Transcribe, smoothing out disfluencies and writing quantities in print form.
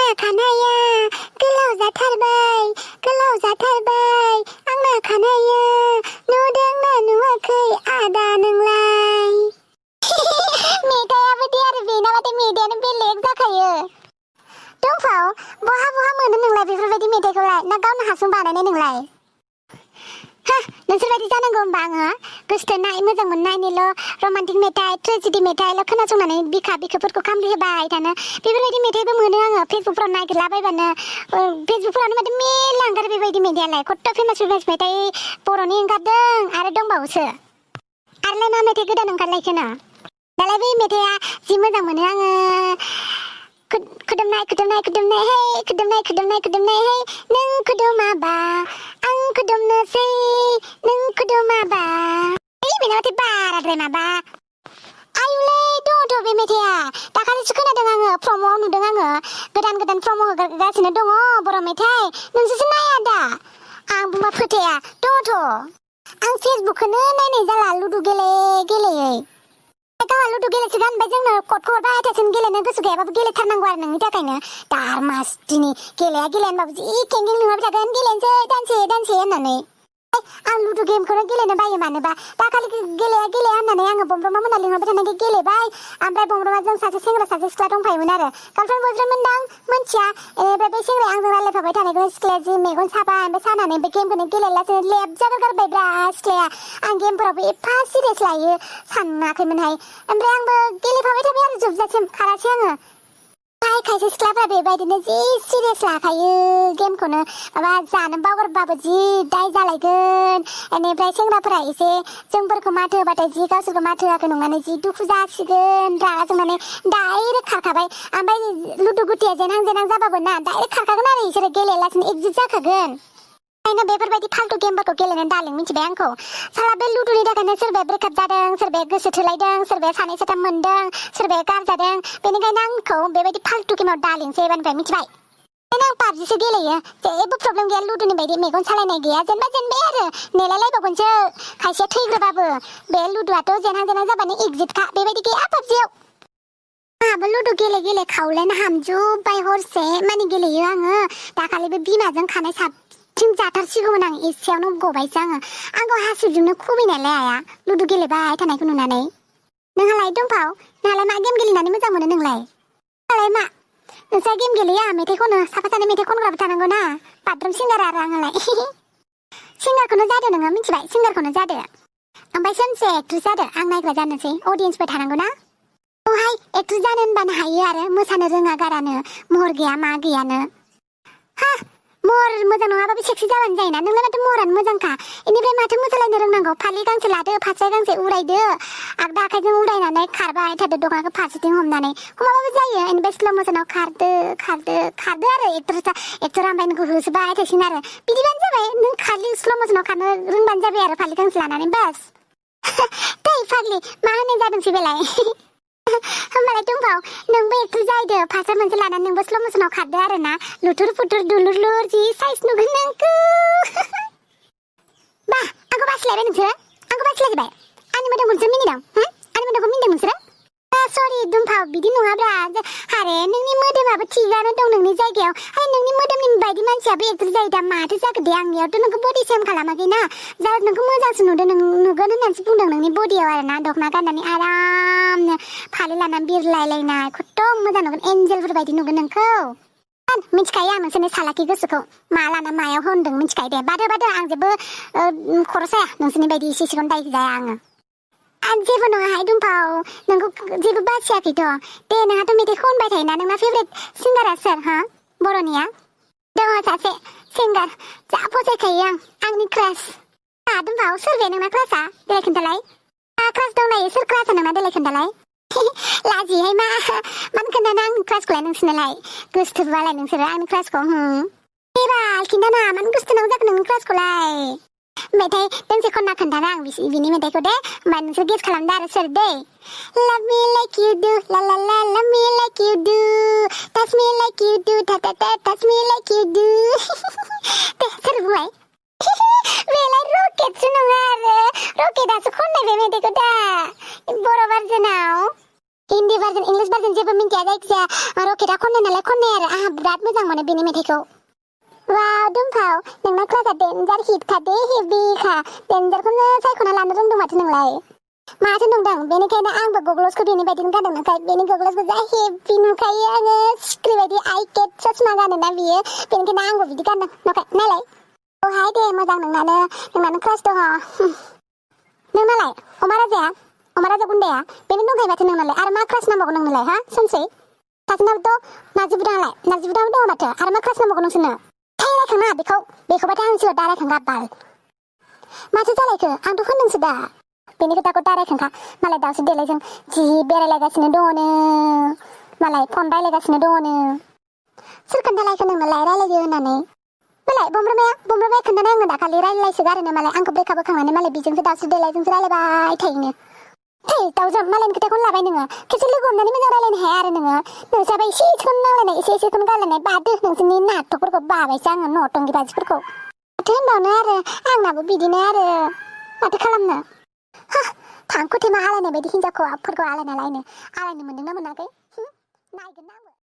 आंना खानाया गोलाव जाथारबाय आंना खानाया नुदोंना नुवाखै आदा नोंलाय मेथाइयाबो दे आरो बेनाबाथाय मेथाइयानो बेलेग जाखायो दंफाव बहा मोनो नोंलाय बेफोरबायदि मेथाइखौलाय ना गावनो हारसिं बानायनाय नोंलाय नोंसोरबायदि जानांगौ होमबा आङो गोसोथोनाय मोजां मोननायनिल' रमान्टिक मेथाइ ट्रेजेडि मेथाइल' खोनासंनानै बिखाफोरखौ खामरि होबाय थानो बेफोरबायदि मेथाइबो मोनो आङो फेसबुकफ्राव नागिरलाबायबानो फेसबुकफ्रावनो माथो मेरला ओंखारो बेबायदि मेथाइयालाय खथ्थ' फेमास मेथाइ बर'नि ओंखारदों आरो दंबावोसो आरोलाय मा मेथाइ गोदान ओंखारलायखोनो दालाय बै मेथाइया जि मोजां मोनो आङो खुदुमनाय हे नों खुदुमाबा आं खुदुमनोसै नों खुदुमाबा बेनावथो बाराद्राय माबा आयुलै दङथ' बे मेथाइया दाखालिसो खोनादों आङो प्रम'आव नुदों आङो गोदान प्रम' होगासिनो दङ बर' मेथाइ नोंसोरसो नाया दा आं बुंबा फोथाया दङथ' आं फेसबुकखौनो नायनाय जाला लुदु गेलेयै गावहा लुदु गेलेसिगोन ओमफ्राय जोंनो कदखौ हरबाय थासिगोन गेलेनो गोसो गैयाबाबो गेलेथारनांगौ आरो नोंनि थाखायनो दार मासदिनि गेलेया होनबाबो जि केंकें लिंहरबाय थागोन गेलेनोसै दानसे होननानै आं लुदु गेमखौनो गेलेनो बायो मानोबा दाखालि गेलेया होननानै आङो बमब्रमा मोना लिंहरबाय थानायखाय गेलेबाय ओमफ्राय बमब्रमाजों सासे सेंग्रा सासे सिख्ला दंफायोमोन आरो गार्लफ्रेन्ड बयफ्रेन्ड मोनदां मोनथिया बेनिफ्राय बे सेंग्राया आंजों रायलायफाबाय थानायखौनो सिख्लाया जि मेगन साबाय ओमफ्राय सानानै बे गेमखौनो गेलेलासो लेब जागारगारबायब्रा सिख्लाया आं गेमफोरावबो एफा सिरियास लायो सानाखैमोनहाय ओमफ्राय आंबो गेलेफाबाय थाबाय आरो जोबजासिम खारासै आङो खायसे सिख्लाफ्रा बेबायदिनो जि सिरियास लाखायो गेमखौनो माबा जानो बावगारबाबो जि दाय जालायगोन बेनिफ्राय सेंग्राफोरा एसे जोंफोरखौ माथो होबाथाय जि गावसोरखौ माथो होआखै नंनानै जि दुखु जासिगोन रागा जोंनानै डाइरेक्ट खारखाबाय ओमफ्राय लुदु गुटिया जेनहां जाबाबो ना डाइरेक्ट खारखागोन आरो बिसोरो गेलेलासिनो एक्जिट जाखागोन ओंखायनो बेफोरबायदि फाल्तु गेमफोरखौ गेलेनो दालिं मिथिबाय आंखौ साला बे लुदुनि थाखायनो सोरबाया ब्रेकआप जादों सोरबाया गोसो थोलायदों सोरबाया सानै साथाम मोनदों सोरबाया गारजादों बेनिखायनो आंखौ बेबायदि फाल्तु गेमाव दालिंसै एबारनिफ्राय मिथिबाय ओंखायनो आं पाबजिसो गेलेयो जेबो प्रब्लेम गैया लुदुनि बायदि मेगन सालायनाय गैया जेनबाय आरो नेलायलायबावगोनसो खायसेया थैग्रोबाबो बे लुदुआथ' जेनहां जाबानो एक्जिटखा बेबायदि गैया पाबजियाव आंहाबो लुदु गेले खावलायनो हामजोब्बाय हरसे मानि गेलेयो आङो दाखालिबो बिमाजों खानाय थिं जाथारसिगौमोन आं एसेयावनो गबायसो आंखौ हासिबजोंनो खुबैनायलाय आया लुदु गेलेबाय थानायखौ नुनानै नोंहालाय दंफाव नोंहालाय मा गेम गेलेनानै मोजां मोनो नोंलाय मा नोंस्रा गेम गेलेया मेथाइ खनो साफा सानै मेथाइ खनग्राबो थानांगौ ना बाथरुम सिंगार आरो आङोलाय सिंगारखौनो जादो नोङो मिथिबाय सिंगारखौनो जादो ओमफ्राय सोमसे एक्ट्रेस जादो आं नायग्रा जानोसै अडियेन्सबो थानांगौ ना औहाय एक्ट्रेस जानो होनबानो हायो आरो मोसानो रोङा गारानो महर गैया मा गैयानो महर मोजां नङाबाबो सेक्सि जाबानो जायोना नोंलाय माथो महरानो मोजांखा बेनिफ्राय माथो मोसालायनो रोंनांगौ फालि गांसे लादो फास्रा गांसे उरायदो आगदा आखाइजों उरायनानै खारबाय थादो दखानखौ फारसेथिं हमनानै हमाबाबो जायो बेनिफ्राय स्ल' मोसनाव खारदो आरो एक्टरा ओमफ्राय नोंखौ होसोबाय थासिगोन आरो बिदिबानो जाबाय नों खालि स्ल' मोसनाव खारनो रोंबानो जाबाय आरो फालि गांसे लानानै बास दै फाग्लि मा होननाय जादोंसै बेलाय होमबालाय दंबाव नोंबो एक्ट्रेस जाहैदो फास्रा मोनसे लानानै नोंबो स्ल' मोसनाव खारदो आरो ना लुथुर फुथुर दुलुर जि साइज नुगोन नोंखौ बा आंखौ बासिलायबाय नोंसोरो आंखौ बासिलायजोबबाय आंनि मोदोमखौसो मिनिदों आंनि मोदोमखौ मिनिदों नोंसोरो सरि दुमफाव बिदि नङाब्रा आरे नोंनि मोदोमाबो थिगानो दं नोंनि जायगायाव आरो नोंनि मोदोमनि बायदि मानसियाबो एक्ट्रेस जायो दा माथो जाखो दे आंनियावथ' नोंखौ बडि सेम खालामाखैना जा नोंखौ मोजांसो नुगोन होननानैसो बुंदों नोंनि बडियाव आरो ना दख'ना गाननानै आरामनो फालि लानानै बिरलायलायनाय खथ्थ' मोजां नुगोन एन्जेलफोर बायदि नुगोन नोंखौ मिथिखायो आं नोंसोरनि सालाखि गोसोखौ मा लाना मायाव होनदों मिथिखायो दे बादो आं जेबो खर' साया नोंसोरनि बायदि इसे सिगां दाय जाया आं जेबो नङाहाय दुमफाव नोंखौ जेबो बासियाखैथ' दे नोंहाथ' मेथाइ खनबाय थायोना नोंना फेभरेट सिंगारा सोर बर'निया दङ सासे सिंगार जा फसायखायो आंनि क्रास दुमफाव सोर बे नोंना क्रासा देलाय खोन्थालाय क्रास दंलायो सोर क्रासा नोंना देलाय खोन्थालाय लाजिहाय मानो खोन्थानो आंनि क्रासखौलाय नोंसोरनोलाय गोसोथोबालाय नोंसोरो आंनि क्रासखौ बेबाल खिन्थाना मानो गोसोथोनांगौ जाखो नोंनि क्रासखौलाय मेथाइ दोंसे खनना खोन्थाना आं बिनि मेथाइखौ दे होमबा नोंसोर गेस खालामदो आरो सोर दे Love me like you do la la la love me like you do touch me like you do ta ta ta touch me like you do दे सोर बुंबाय बेलाय रकेटसो नङा आरो रकेटासो खननाय बे मेथाइखौ दा बर' भार्जनाव हिन्दी भार्जन इंग्लिश भार्जन जेबो मिन्थिया जायखिजाया रकेटआ खननाय नालाय खननाय आरो आंहा बिराद मोजां मोनो बेनि मेथाइखौ वाव दुमफाव नोंना क्लासआ डेन्जार हिटखा दे हेभिखा डेन्जारखौनो सायख'ना लानो रोंदों माथो नोंलाय माथो नंदों बेनिखायनो आंबो गगल्सखौ बेनि बायदिनो गानदों नाथाय बेनि गगल्सखौ जा हेभि नुखायो आङो सिख्रि बायदि आइ केट ससमा गानोना बियो बेनिखायनो आंबो बिदि गानदों नायलाय हाय दे मोजां नोंनानो क्रास दङ नोंनालाय अमा राजा गुन्दाया बेनो दंखायो माथो नोंनालाय आरो मा क्रास नांबावगौ नोंनालाय हा सोमसै सासेनाबोथ' नार्जि बुदाबो दङ माथो आरो मा क्रास नांबावगौ नोंसोरनो रायखाङा बेखौबाथाय आं सिगाङाव दारायखांगा बाल माथो जालायखो आंथ' होनदोंसो दा बेनि खोथाखौ दारायखांखा मालाय दावसो देलायजों जि बेरायलायगासिनो दङनो मालाय फन रायलायगासिनो दङनो सोर खोन्थालायखो नोंनोलाय रायलायो होननानै मालाय बमब्रमाया खोन्थानाय आंनो दाखालि रायलायसोगारोनो मालाय आंखौ ब्रेकआप होखांनानै मालाय बेजोंसो दावसो देलायजोंसो रायलायबाय थायोनो थै दावजों मालायनि खोथाखौनो लाबाय नोङो खेबसे लोगो हमनानै मोजां रायलायनो हाया आरो नोङो नोंसाबो एसेखौनो नांलायनाय एसेखौनो गारलायनाय बादो नोंसोरनि नाटकफोरखौ बाबायसो आङो नटंगि बाजिफोरखौ माथो होनबावनो आरो आंनाबो बिदिनो आरो माथो खालामनो थांखु थेमा आलायनाय बायदि हिन्जावखौफोरखौ आलायना लायनो मोनदोंना मोनाखै नायगोन ना आंबो